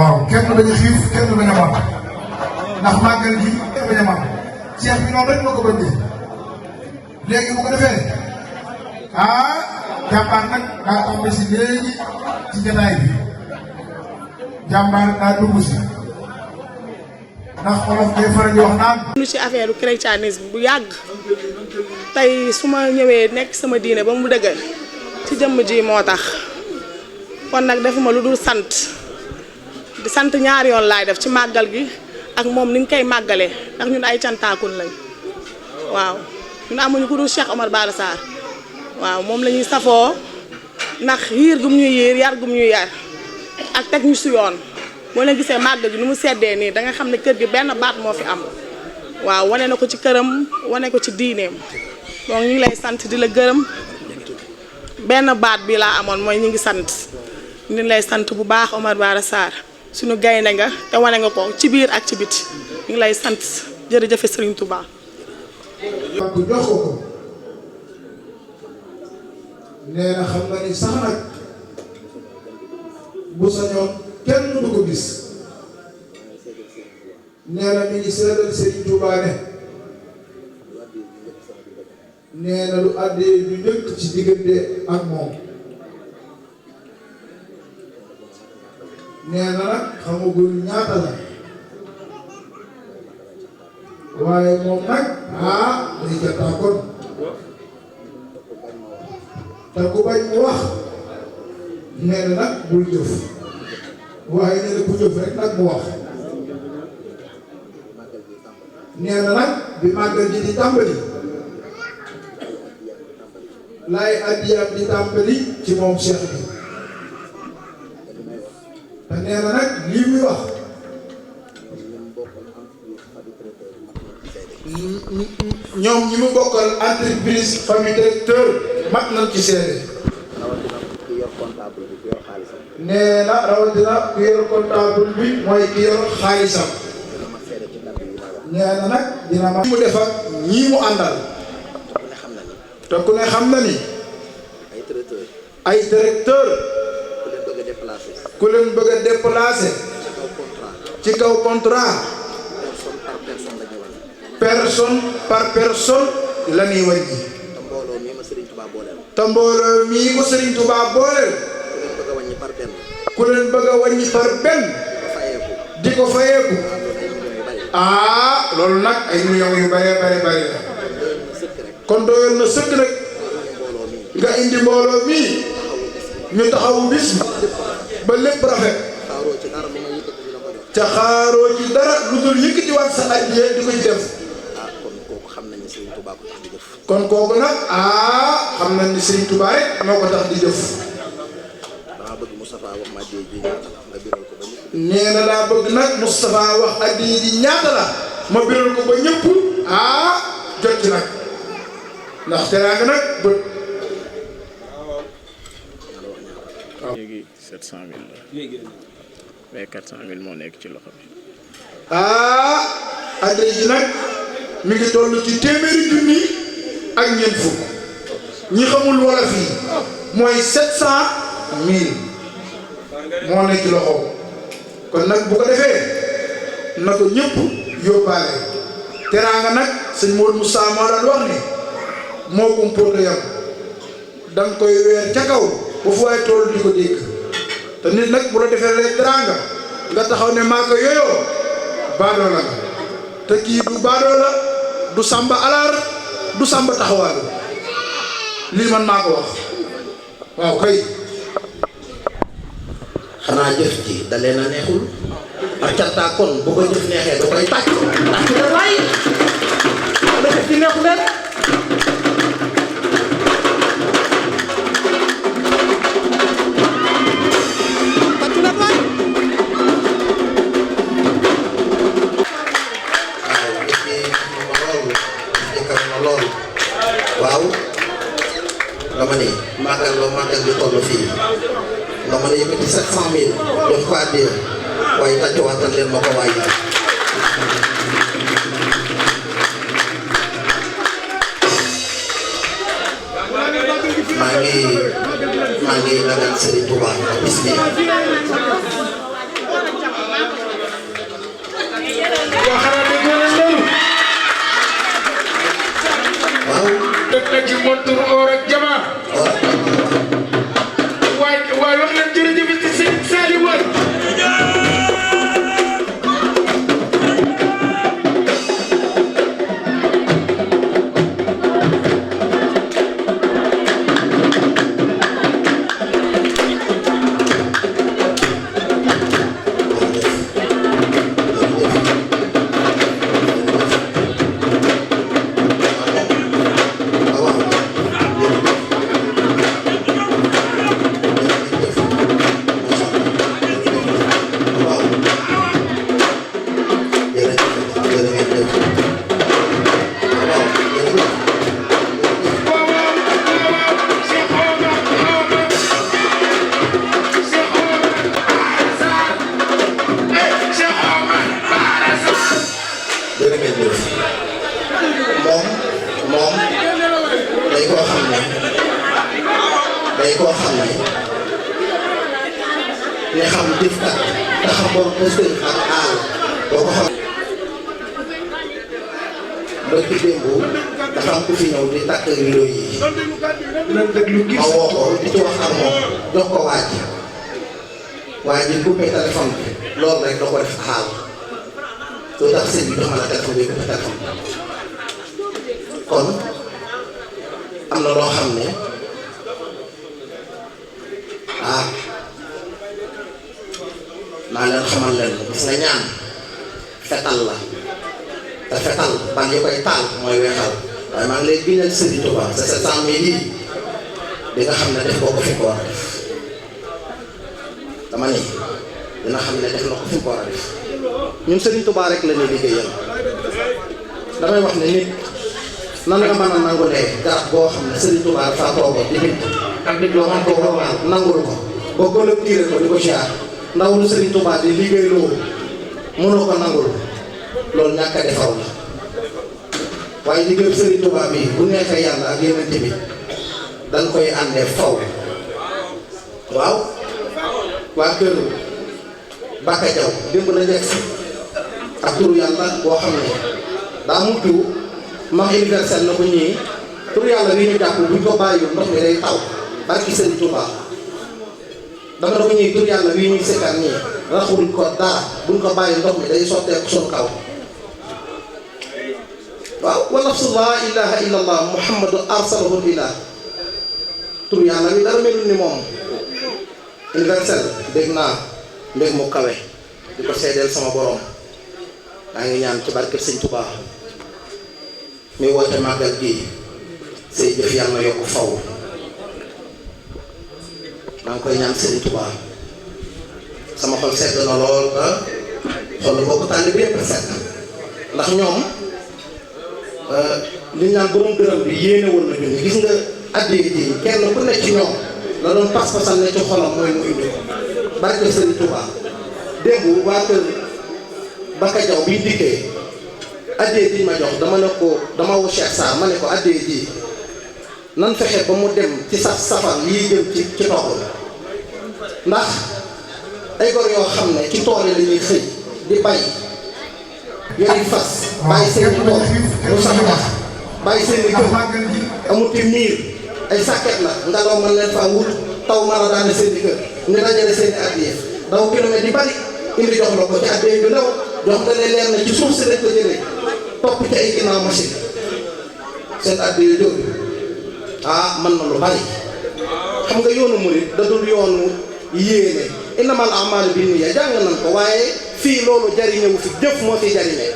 waaw kenn bañ a xiif kenn bañ a mar ndax màggal gi kenn bañ a mar Cheikh bi noonu rek moo ko bëggee léegi bu ko defee jàmbaar nag daa tombe si léegi ci jotaay bi jàmbaar daa dugg si ndax olof day faral di wax naan. ñu ci affaire chrétianisme bu yàgg tey su ma ñëwee nekk sama diine ba mu dëgër ci jëmm ji moo tax kon nag defuma lu dul sant di sant ñaari yoon laay def ci màggal gi ak moom ni ñu koy màggalee ndax ñun ay cantaakun lañ waaw ñun amuñu ku dul Cheikh Omar Bara Sarr waaw moom la ñuy safoo ndax yiir gum ñuy yiir yar gum ñuy yar ak teg ñu si yoon boo leen gisee màggal gi nu mu seddee nii da nga xam ne kër gi benn baat moo fi am waaw wane na ko ci këram wane ko ci diineem donc ñu ngi lay sant di la gërëm benn baat bi laa amoon mooy ñu ngi sant ñu ngi lay sant bu baax Omar Bara Sarr suñu gaynde nga te wane nga ko ci biir ak ci biti ñu ngi lay sant jërëjëf Serigne Touba. jox ko nee na xam nga ni sax nag bu sañoon kenn du ko gis nee na mi ngi seedal Serigne Touba ne nee na lu àddee ñu njëkk ci diggante ak moom nee na nag xamagul ñaata la waaye moom nag day jottaa kon te ku bañ mu wax nee na nag bul jëf waaye nee na ku jëf rek nag mu wax nee na nag bi màggal ji di tàmbali laay addiyaam di tàmbali ci moom Cheikh bi te nee na nag lii muy wax ñoom ñi mu bokkal entreprise famille directeur mat nañ ci seede nee na rawatina ku yor comptable bi mooy ki yor xaalisam nee na nag dina ma mu def ak ñii mu àndal te ku ne xam na ni ay directeur ku leen bëgg a déplacer ci kaw contrat personne par personne la ñuy wàññi te mbooloo mii ko Serigne Touba booleel ku leen bëgg a wàññi par benn di ko fayeeku loolu nag ay millions yu bare bare bare la kon doyoon na sëkk nag nga indi mbooloo mii ñu taxawu bis ba lépp rafet ca xaaroo ci dara lu dul yëkkatiwaat sa addiya di ko ci def kon kooku nag xam nañ ni Serigne Touba rek moo ko tax di jëf nee na daa bëgg nag Moustapha wax addiya ji ñaata la ma biral ko ba ñëpp jot ci nag ndax teraanga nag bët léegi 700 000 la mais 400 000 moo nekk ci loxo bi. addiya ji nag mi ngi toll ci téeméeri junni ak ñeent fukk ñi xamul wala fii mooy 700 000 moo nekk ci loxo kon nag bu ko defee na ko ñëpp yóbbaale teraanga nag sëñ Modou Moussa moo daan wax ne moo kumpoota yam da nga koy weer ca kaw ba fu waay toll di ko dégg te nit nag bu la defee lay teraanga nga taxaw ne maa ko yooyoo baadoo la te kii du baadoo la du samba alaar du samba taxawaalu lii man maa ko wax waaw kay xanaa jëf ci da leen a neexul ak cantaa kon bu ko jëf neexee da koy tàcc la waay da jëf ci neexu leen waaw dama ne màggal bi toll fii dama ne yëkkati 700 000 def ko àddee waaye tàccuwaatal leen ma ko waaye maa ngi dagal Serigne Touba bis bi ñu xam jëfkat te xam borom posture ak aal boo ko xam. ba ci démb dafa am ku fi ñëw di takk rido yi ma woo ko di ci wax ak moom jox ko waa ji coupé téléphone bi loolu rek doo ko def xaal lu tax sëñ bi jox ma la téléphone bi coupé téléphone kon am na loo xam ne naa leen xamal leen gis nga ñaan fetal la te fetal ban yi koy taal mooy weexal waaye maa ngi lay gënal Serigne Touba sa 700 000 yi di nga xam ne def boo ko fi ko war a def dama ni dina xam ne def na ko fi ko war a def ñun Serigne Touba rek la ñuy liggéeyal damay wax ne nit nan nga mën a nangulee garab boo xam ne Serigne Touba dafa toogoon di bind ak nit loo xam ko normal nangul ko boo gën a tiire ko di ko siyaar ndaw lu Serigne Touba di liggéey loolu mënoo ko nangul loolu ñàkk a defaw la waaye liggéey Serigne Touba bi bu neexee yàlla ak yeneen bi dañ koy àndee faw waaw waa kër Baka Jaw démb la njëkk si ak turu yàlla boo xam ne daa mujj max universel na ko ñii turu yàlla wi ñu jàpp buñ ko bàyyiwul ndox mi day taw barki Serigne Touba dama da ko ñuy turu yàlla wi ñuy sekkal nii raxul ko dara buñ ko bàyyi ndox mi day sotteeku sunu kaw waaw wa nafsu laa ilaha illa allah muhammadu arsalahu ilah tur yàlla bi dara melul ni moom universel dégg naa mbég mu kawe di ko seedeel sama borom daa ngi ñaan ci barke Sëñ Touba mi woote màggal gi say jëf yàlla yokk faw maa ngi koy ñaan Sëñ Touba sama xol sedd na lool ba xol bokk tànn bi yëpp sedd ndax ñoom li ñu naan borom gërëm bi yéene woon na junni gis nga addee ji kenn ku nekk ci ñoom la doon pas-pasal ne ci xolam mooy mu indi ko barke Serigne Touba démb waa kër Baka Jaw bi dikkee addee ji ma jox dama ne ko dama woo Cheikh Sarr ma ne ko addee ji nan fexe ba mu dem ci safar yii jëm ci tool ndax ay gor yoo xam ne ci tool yi lañuy xëy di bay yooyu fas bàyyi seen i tool mu sax wax bàyyi seen i kër amuti miir ay sàkket la ngelaw mën leen faa wut taw mën a daane seen i kër ñu dajale seen i addiya daw kilomètre yi bari indi jox la ko ci addiya bi ndaw jox nga leen leer na ci suuf si rek ko jëlee topp ci ay ginnaaw machine seen addiya jooju mën na lu bari xam nga yoonu murit da dul yoonu yéene innamal a'maalu binniya jàng nañ ko waaye fii loolu jariñewu fi jëf moo fi jariñee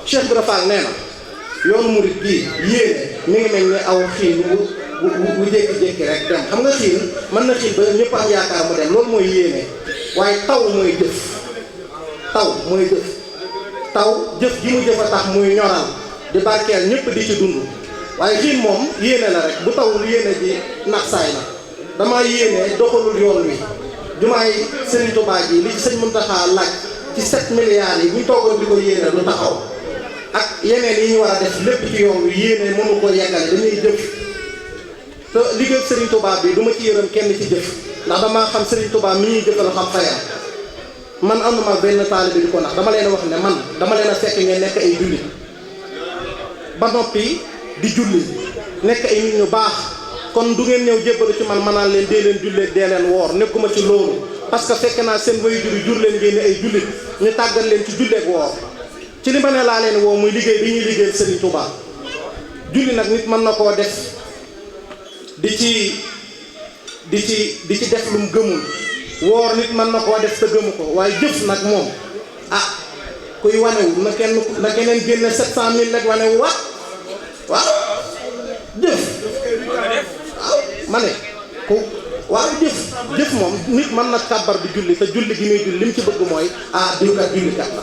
Cheikh Ibra Fall nee na yoonu murit bii yéene mi ngi mel ni aw xiin bu jékki-jékki rek dem xam nga xiin mën na xiin ba ñëpp am yaakaar mu dem loolu mooy yéene waaye taw mooy jëf taw mooy jëf taw jëf ji mu jëf a tax muy ñoral di barkeel ñëpp di ci dund waaye xiin moom yéene la rek bu tawul yéene ji nax saay na dama yéene doxalul yoon wi jumaay Serigne Touba ji li ci sëñ Mountakha laaj ci 7 milliards yi bu ñu toogoon di ko yéene lu taxaw ak yeneen yi ñu war a def lépp ci yoon wi yéene mënu ko yeggale dañuy jëf te liggéey Serigne Touba bi du ma ci yërëm kenn ci jëf ndax damaa xam Serigne Touba mi ñuy jëfal xam fayam man ànduma benn taalibe di ko nax dama leen a wax ne man dama leen a fekk ngeen nekk ay jullit ba noppi di julli nekk ay nit ñu baax kon du ngeen ñëw jébbalu ci man manaan leen dee leen jullee dee leen woor nekkuma ci loolu parce que fekk naa seen wayu jur leen ngeen ay jullit ñu tàggal leen ci julleek woor ci li ma ne laa leen woo muy liggéey bi ñuy liggéeyal Serigne Touba julli nag nit mën na koo def di ci def lu mu gëmul woor nit mën na koo def te gëmu ko waaye jëf nag moom kuy wanewu na keneen génne 700 000 rek wanewu waaw jëf waaw ma ne waaw jëf moom nit mën na kàbbar di julli te julli gi muy julli li mu ci bëgg mooy diwkat jullikat la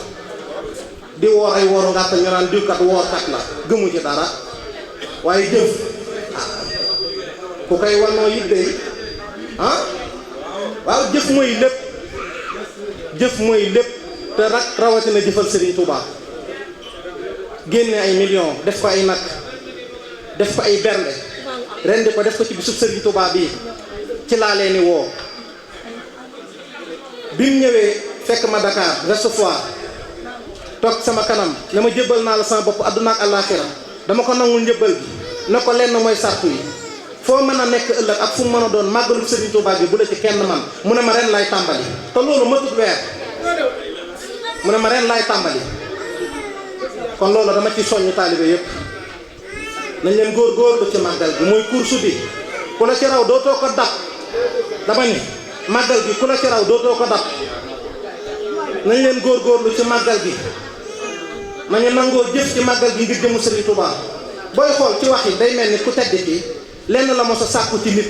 di woor ay wooru ngàtta ñu naan diwkat woorkat la gëmu ci dara waaye jëf ku koy wanoo it day waaw jëf mooy lépp te rawatina jëfal Serigne Touba génne ay millions def ko ay nag def ko ay bernde rendi ko def ko ci bisub Serigne Touba bii ci laa leen di woo bi mu ñëwee fekk ma Dakar recevoir toog sama kanam ne ma jébbal naa la sama bopp àdduna ak àllaaxira dama ko nangul njëbbal gi ne ko lenn mooy sartu yi foo mën a nekk ëllëg ak fu mu mën a doon màggalu Serigne Touba bi bu la ci kenn man mu ne ma ren lay tàmbali te loolu matut weer mu ne ma ren lay tàmbali kon loolu dama ci soññu taalibe yëpp nañ leen góorgóorlu ci màggal gi muy course bi ku la ci raw dootoo ko dab dama ni màggal gi ku la ci raw dootoo ko dab nañ leen góorgóorlu ci màggal gi nañu nangoo jëf ci màggal gi ngir jëmu Serigne Touba booy xool ci wax yi day mel ni ku tedd ki lenn la mos a sàkku ci nit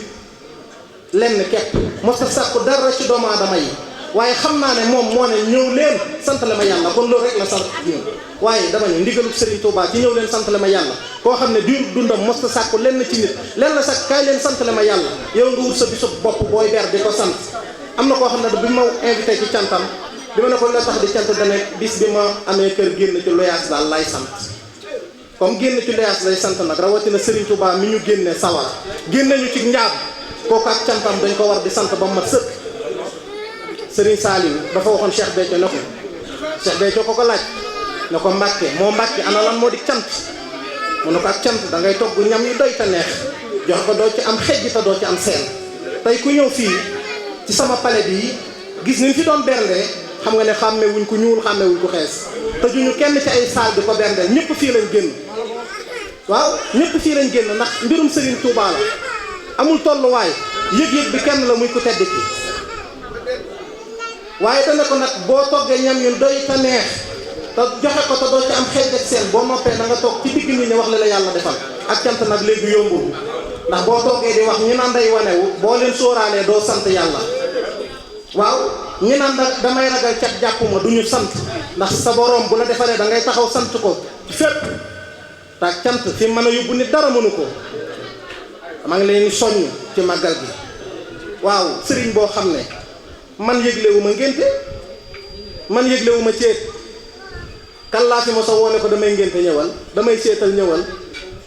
lenn képp mos a sàkku dara ci doomu aadama yi waaye xam naa ne moom moo ne ñëw leen sant la ma yàlla kon loolu rek la sant ñun waaye dama ne ndigalub Serigne Touba ci ñëw leen sant la ma yàlla koo xam ne diir dundam mos a sàkku lenn ci nit lenn la sax kaay leen sant la ma yàlla yow nga wut sa bisu bopp booy ber di ko sant am na koo xam ne bi ma invité ci cantam bi ma ne ko la tax di cant dane bis bi ma amee kër génn ci loyaas daal lay sant comme génn ci loyaas lay sant nag rawatina Serigne Touba mi ñu génne sawar génne ñu ci njaab kooku ak cantam dañ ko war di sant ba mat sëkk Serigne Saliou dafa waxoon Cheikh Béthio ne ko Cheikh Béthio ko laaj ne ko Mbàkke moo Mbàkke ana lan moo di cant mu ne ko ak cant da ngay togg ñam yu doy te neex jox ko doo ci am xejj te doo ci am seen tey ku ñëw fii ci sama palais bi gis ni fi doon bernde xam nga ne xàmme wuñ ko ñuul xàmme wuñ ko xees te juñu kenn ci ay saal di ko berndeel ñëpp fii lañ génn waaw ñëpp fii lañ génn ndax mbirum Serigne Touba la amul tolluwaay yëg-yëg bi kenn la muy ku tedd ki waaye dana ko nag boo toggee ñam yu doy te neex te joxe ko te doo ci am xeej ak seen boo noppee da nga toog ci digg nit ñi wax li la yàlla defal ak cant nag léegi yombul ndax boo toggee di wax ñi naan day wanewu boo leen sóoraalee doo sant yàlla waaw ñi naan damay ragal cat jàppuma du ñu sant ndax sa borom bu la defalee da ngay taxaw sant ko ci fépp te cant fi mën a yóbbu nit dara mënu ko maa ngi leen di soññ ci màggal gi waaw sëriñ boo xam ne man yëglewu ma ngénte man yëglewu ma ceet kan laa fi ma sa woone ko damay ngénte ñëwal damay seetal ñëwal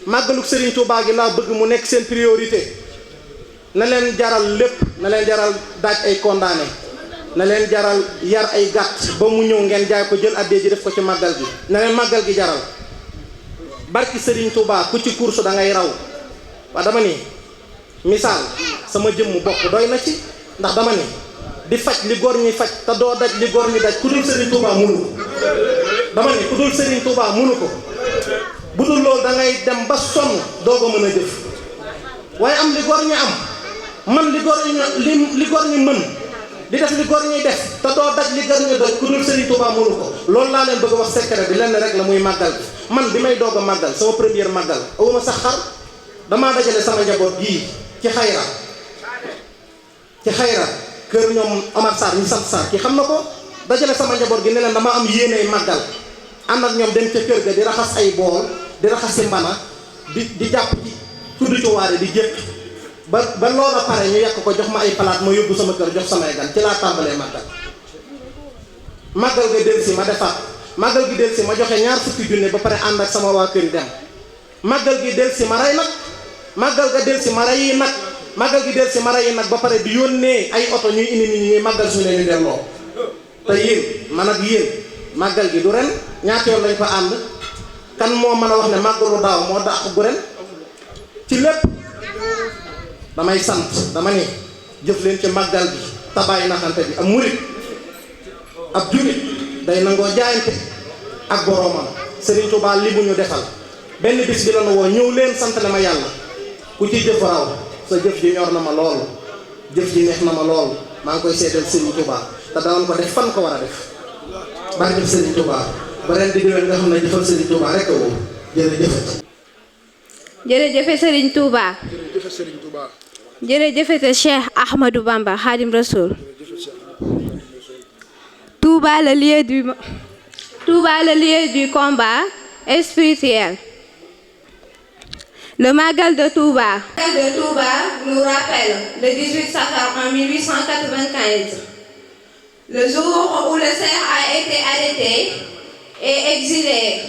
màggaluk Serigne Touba gi laa bëgg mu nekk seen priorité na leen jaral lépp na leen jaral daaj ay condamné na leen jaral yar ay gàtt ba mu ñëw ngeen jaay ko jël addee ji def ko ci màggal gi na leen màggal gi jaral barki Serigne Touba ku ci course da ngay raw waa dama ni misaal sama jëmm bopp doy na ci ndax dama ni di faj li góor ñi faj te doo daj li góor ñi daj ku dul Serigne Touba mënu ko dama ni ku dul Serigne Touba mënu ko bu dul loolu da ngay dem ba sonn doo ko mën a jëf waaye am li góor ñi am man li góor ñi mën di def li góor ñuy def te doo daj li góor ñi daj ku dul Serigne Touba mënu ko loolu laa leen bëgg a wax secret bi lenn rek la muy màggal bi man bi may doog a màggal sama première màggal awuma sax xar damaa dajale sama njaboot gii ci xayra kër ñoom Omar Sarr ñu sant Sarr ki xam na ko dajale sama njaboot gi ne leen dama am yéeney màggal ànd ak ñoom dem ca kër ga di raxas ay bool di raxas si mbana di jàpp ci tuddu ci waare di jékk ba loola pare ñu yàq ko jox ma ay palaat ma yóbbu sama kër jox samay gan ci laa tàmbalee màggal ga del si ma defaat màggal gi del si ma joxe 20 junne ba pare ànd ak sama waa kër yi dem màggal gi del si ma rey nag màggal ga del si ma rey nag màggal gi del si ma rey nag ba pare di yónnee ay oto ñuy indi nit ñi màggal suñu leen ñu delloo te yéen man ak yéen màggal gi du ren ñaata yoon lañ fa ànd kan moo mën a wax ne màggalu daaw moo dàq bu ren ci lépp damay sant dama ni jëf leen ci màggal gi tabaay naxante bi ab murit ab jullit day nangoo jaayante ak boroomam Serigne Touba li bu ñu defal benn bis bi la nu woo ñëw leen sant la ma yàlla ku ci jëf raw sa jëf ji ñor na ma lool jëf ji neex na ma lool maa ngi koy seedeel Serigne Touba te danañ ko def fan ko war a def barke Serigne Touba ba ren di déwén nga xam ne jëfal Serigne Touba rek a woo jërëjëf. jërëjëf Serigne Touba. jërëjëf Serigne Touba. jërëjëf Cheikh Ahmadou Bamba Khadim Rassoul. Touba le lieu du combat spirituel. Le Magal de Touba. Le Magal de Touba nous rappelle le 18 Safar en 1895, le jour où le cerf a été arrêté et exilé.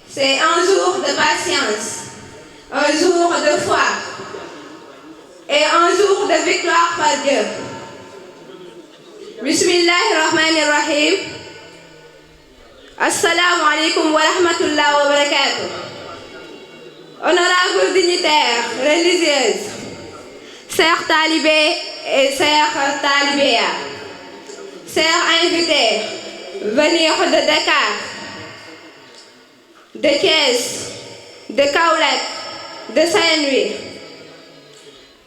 C'est un jour de patience, un jour de foi et un jour de victoire par Dieu. Bismillahirrahmanirrahim. Assalamu alaikum wa rahmatullahi wa barakatuh. Honorables dignitaires religieuses, chers talibés et chers talibéas, chers invités venir de Dakar, de Thiès, de Kaolack, de Saint-Louis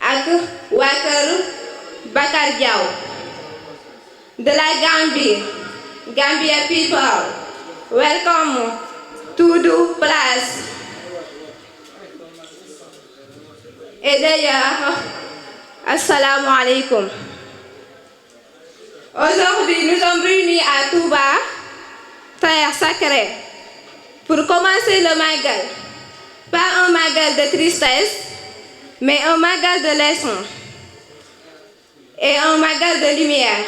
ak waa kër Bakar Diaw, de la Gambie, Gambia people, welcome to the place. Et d'ailleurs, assalamu alaikum. Aujourd'hui, nous sommes réunis à Touba, terre sacrée, pour commencer le Magal. Pas un Magal de tristesse, mais un Magal de leçons et un Magal de lumière.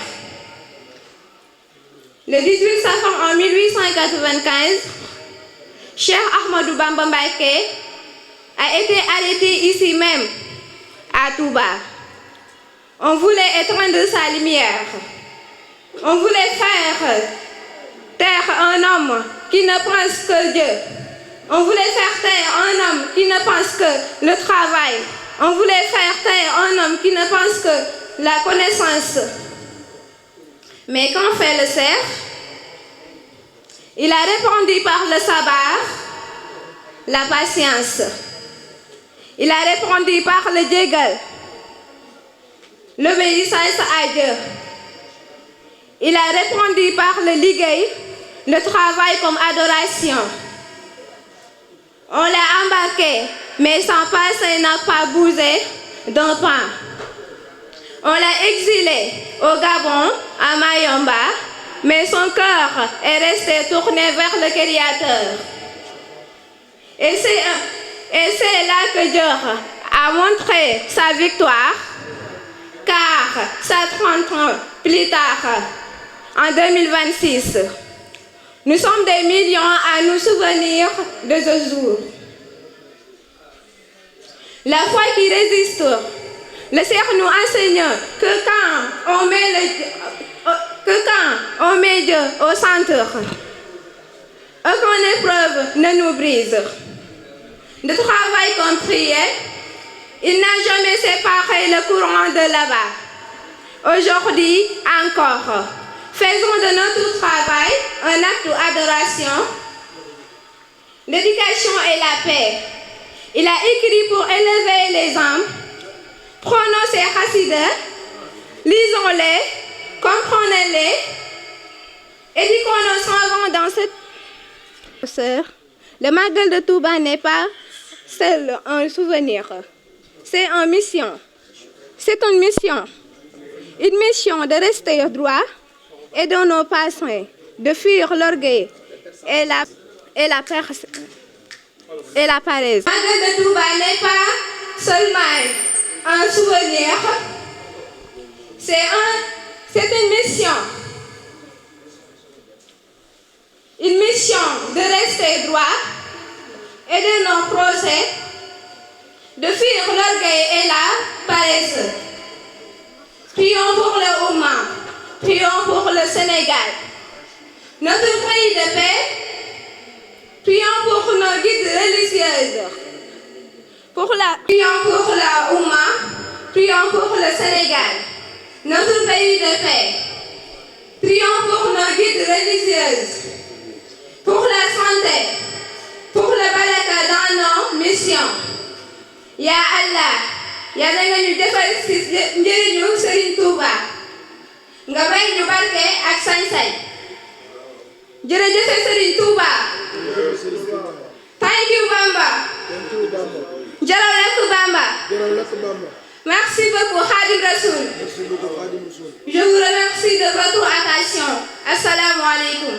Le 18 Safar en 1895, Cheikh Ahmadou Bamba Mbacké a été arrêté ici même, à Touba. On voulait éteindre sa lumière. On voulait faire taire un homme qui ne pense que Dieu. On voulait faire taire un homme qui ne pense que le travail. On voulait faire taire un homme qui ne pense que la connaissance. Mais qu'en fait le cerf? Il a répondu par le sabbat, la patience. Il a répondu par le djegal, l'obéissance à Dieu. Il a répondu par le liguey, le travail comme adoration. On l'a embarqué, mais son passé n'a pas bougé d'un pas. On l'a exilé au Gabon, à Mayomba, mais son cœur est resté tourné vers le Créateur. Et c'est là que Dieu a montré sa victoire, car ça 30 ans plus tard, en 2026, nous sommes des millions à nous souvenir de ce jour. La foi qui résiste, le Seigneur nous enseigne que quand on met Dieu au centre, aucune épreuve ne nous brise. De travail comme prière, il n'a jamais séparé le courant de là-bas. Aujourd'hui encore, faisons de notre travail un acte d'adoration, l'éducation et la paix. Il a écrit pour élever les âmes. Prenons ces chassides, lisons-les, comprenez-les, éduquons nos enfants dans cette sœur. Le Magal de Touba n'est pas seul un souvenir, c'est une mission. C'est une mission de rester droit et de nos passants, de fuir l'orgueil et la paresse. Le Magal de Touba n'est pas seulement un souvenir, c'est une mission. Une mission de rester droit et de nos projets, de fuir l'orgueil et la paresse. Prions pour le Oumma, prions pour le Sénégal, notre pays de paix, prions pour nos guides religieuses, prions pour la Oumma, prions pour le Sénégal, notre pays de paix, prions pour nos guides religieuses, pour la santé, pour le baraka dans nos missions. Ya Allah, yàlla nga ñu defal ci njëriñu Serigne Touba nga may ñu barke ak sañ-sañ. Jërëjëf Serigne Touba. Thank you Bamba. Jërëjëf Bamba. Merci beaucoup Khadim Rassoul. Je vous remercie de votre attention. Assalamu alaikum.